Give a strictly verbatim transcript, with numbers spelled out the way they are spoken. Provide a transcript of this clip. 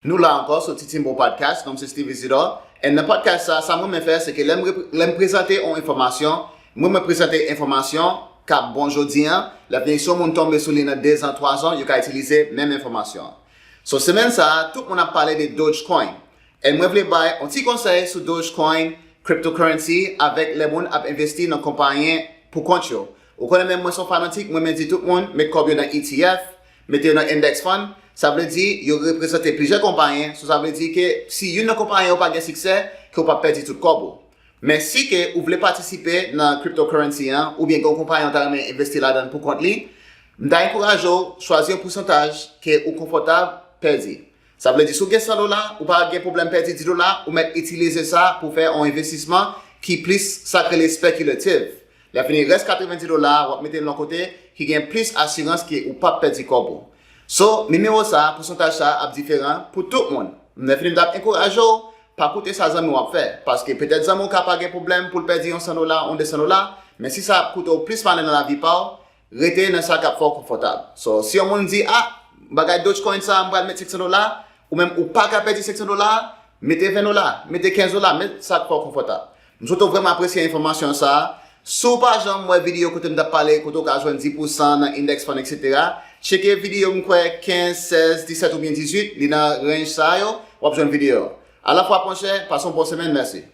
Nou la ankò sou Titimbo Podcast, non m se Steve Isidore. And nan podcast sa, sa m renmen fè, se ke lè m, rep- lè m prezante yon enfòmasyon, m renmen prezante enfòmasyon k ap bon jodi an, lè vini si yon moun tonbe sou li nan dezan, twazan, yo ka itilize menm enfòmasyon an. So, semèn sa, tout moun ap pale de Dogecoin. And mwen vle bay yon ti konsèy sou Dogecoin, cryptocurrency, avèk lè moun ap envesti nan konpayi pou kont yo. Ou konnen menm mwen se yon fanatik, mwen menm di tout moun, met kòb yo nan E T F, mete yo nan index fund, sa vle di yo reprezante plizyè konpayi, so sa vle di ke si youn nan konpayi yo pa gen siksè, ke w p ap pèdi tout kòb ou. Men si ke ou vle patisipe nan cryptocurrency an, oubyen gen yon konpayi ou ta renmen envesti ladan pou kont li, m ta ankouraje w chwazi yon pousantaj ke ou konfòtab pèdi. Sa vle di si w gen san dola, ou pa gen pwoblèm pèdi dis dola, ou mèt itilize sa pou fè yon envestisman ki plis sa k rele speculative. Lè fini rès katrevenndis dola, w ap mete l yon kote ki gen plis asirans ke ou p ap pèdi kòb ou. So, nimewo sa, pousantaj sa ap diferan pou tout moun. Lè fini m t ap ankouraje w, pa koute sa zanmi w ap fè. Paske petèt zanmi w ka pa gen pwoblèm pou l pèdi yon san dola, yon de san dola, men si sa ap koute w plis malè nan lavi pa w, rete nan sa k ap fè w konfòtab. So, si yon moun di, ah, bagay Dogecoin sa, m pral met senk san dola, ou menm ou pa ka pèdi senk san dola, mete ven dola, mete kenz dola, met sa k fè w konfòtab. M swete w vrèman apresye enfòmasyon sa. Si w pa janm wè videyo kote m t ap pale, kote w ka jwenn dis pousan nan index fund, et cetera, tcheke videyo m kwè kenz, sèz, disèt oubyen dizuit, li nan range sa yo, w ap jwenn videyo. Alafwa, monchè, pase yon bon semèn, mèsi.